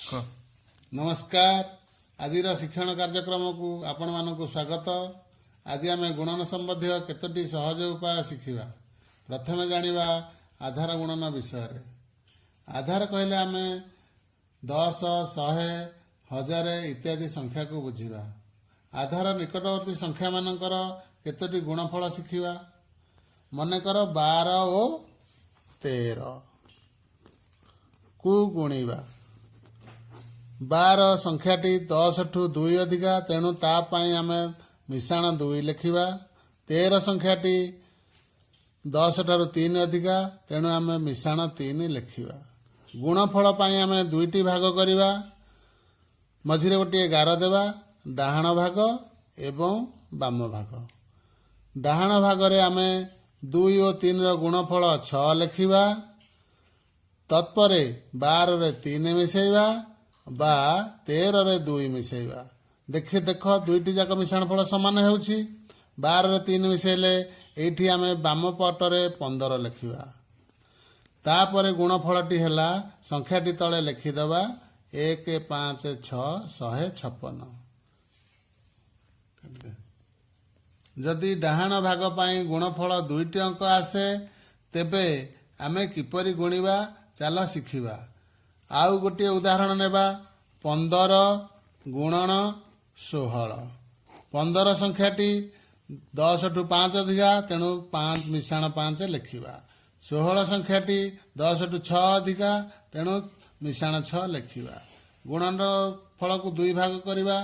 କହ। ନମସ୍କାର। ଆଜିର ଶିକ୍ଷଣ କାର୍ଯ୍ୟକ୍ରମକୁ ଆପଣମାନଙ୍କୁ ସ୍ୱାଗତ। ଆଜି ଆମେ ଗୁଣନ ସମ୍ବନ୍ଧୀୟ କେତୋଟି ସହଜ ଉପାୟ ଶିଖିବା। ପ୍ରଥମେ ଜାଣିବା ଆଧାର ଗୁଣନ ବିଷୟରେ। ଆଧାର କହିଲେ ଆମେ 10, 100, 1000 ଇତ୍ୟାଦି ସଂଖ୍ୟାକୁ ବୁଝିବା। ଆଧାର ନିକଟବର୍ତ୍ତୀ ସଂଖ୍ୟାମାନଙ୍କର କେତୋଟି ଗୁଣଫଳ ଶିଖିବା। ମନେକର 12 ଓ 13 କୁ ଗୁଣିବା। 12 ସଂଖ୍ୟାଟି 10ଠୁ 2 ଅଧିକା, ତେଣୁ ତା ପାଇଁ ଆମେ ମିଶାଣ 2 ଲେଖିବା। 13 ସଂଖ୍ୟାଟି 10 ଠାରୁ 3 ଅଧିକା, ତେଣୁ ଆମେ ମିଶାଣ 3 ଲେଖିବା। ଗୁଣଫଳ ପାଇଁ ଆମେ ଦୁଇଟି ଭାଗ କରିବା। ମଝିରେ ଗୋଟିଏ ଗାର ଦେବା। ଡାହାଣ ଭାଗ ଏବଂ ବାମ ଭାଗ। ଡାହାଣ ଭାଗରେ ଆମେ 2 ଓ 3ର ଗୁଣଫଳ 6 ଲେଖିବା। ତତ୍ପରେ 12ରେ 3 ମିଶାଇବା ବା 13ରେ 2 ମିଶାଇବା। ଦେଖ, ଦୁଇଟି ଯାକ ମିଶାଣ ଫଳ ସମାନ ହେଉଛି। 12ରେ 3 ମିଶାଇଲେ ଏଇଠି ଆମେ ବାମ ପଟରେ 15 ଲେଖିବା। ତାପରେ ଗୁଣଫଳଟି ହେଲା, ସଂଖ୍ୟାଟି ତଳେ ଲେଖିଦେବା, 1 5 6 156। ଯଦି ଡାହାଣ ଭାଗ ପାଇଁ ଗୁଣଫଳ ଦୁଇଟି ଅଙ୍କ ଆସେ, ତେବେ ଆମେ କିପରି ଗୁଣିବା, ଚାଲ ଶିଖିବା। ଆଉ ଗୋଟିଏ ଉଦାହରଣ ନେବା, 15 ଗୁଣନ 16। 15 ସଂଖ୍ୟାଟି 10ଠୁ 5 ଅଧିକା, ତେଣୁ 5 ମିଶାଣ 5 ଲେଖିବା। 16 ସଂଖ୍ୟାଟି 10ଠୁ 6 ଅଧିକା, ତେଣୁ ମିଶାଣ 6 ଲେଖିବା। ଗୁଣନ ଫଳକୁ ଦୁଇ ଭାଗ କରିବା।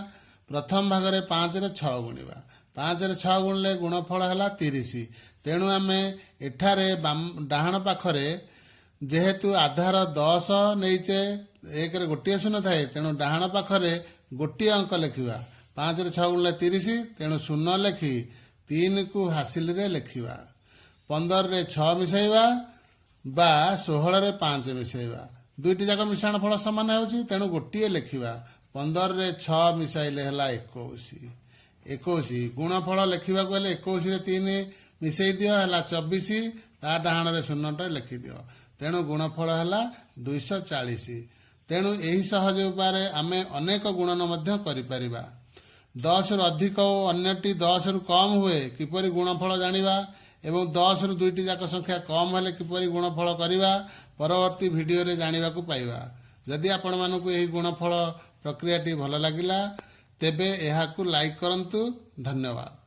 ପ୍ରଥମ ଭାଗରେ 5ରେ 6 ଗୁଣିବା। 5ରେ 6 ଗୁଣିଲେ ଗୁଣଫଳ ହେଲା 30। ତେଣୁ ଆମେ ଏଠାରେ ଡାହାଣ ପାଖରେ ଯେହେତୁ ଆଧାର 10 ନେଇଛେ, ଏକରେ ଗୋଟିଏ ଶୂନ ଥାଏ, ତେଣୁ ଡାହାଣ ପାଖରେ ଗୋଟିଏ ଅଙ୍କ ଲେଖିବା। 5ରେ 6 ଗୁଣିଲେ 30, ତେଣୁ ଶୂନ ଲେଖି 3କୁ ହାସିଲରେ ଲେଖିବା। 15ରେ 6 ମିଶାଇବା ବା 16ରେ 5 ମିଶାଇବା, ଦୁଇଟି ଯାକ ମିଶାଣ ଫଳ ସମାନ ହେଉଛି, ତେଣୁ ଗୋଟିଏ ଲେଖିବା। 15ରେ 6 ମିଶାଇଲେ ହେଲା 21। 21 ଗୁଣଫଳ ଲେଖିବାକୁ ହେଲେ 21ରେ 3 ମିଶାଇ ଦିଅ, ହେଲା 24। ତା ଡାହାଣରେ ଶୂନଟା ଲେଖିଦିଅ। ତେଣୁ ଗୁଣଫଳ ହେଲା 240। ତେଣୁ ଏହି ସହଜ ଉପାୟରେ ଆମେ ଅନେକ ଗୁଣନ ମଧ୍ୟ କରିପାରିବା। 10ରୁ ଅଧିକ ଓ ଅନ୍ୟଟି 10ରୁ କମ୍ ହୁଏ, କିପରି ଗୁଣଫଳ ଜାଣିବା ଏବଂ 10ରୁ ଦୁଇଟି ଯାକ ସଂଖ୍ୟା କମ୍ ହେଲେ କିପରି ଗୁଣଫଳ କରିବା, ପରବର୍ତ୍ତୀ ଭିଡ଼ିଓରେ ଜାଣିବାକୁ ପାଇବା। ଯଦି ଆପଣମାନଙ୍କୁ ଏହି ଗୁଣଫଳ ପ୍ରକ୍ରିୟାଟି ଭଲ ଲାଗିଲା, ତେବେ ଏହାକୁ ଲାଇକ୍ କରନ୍ତୁ। ଧନ୍ୟବାଦ।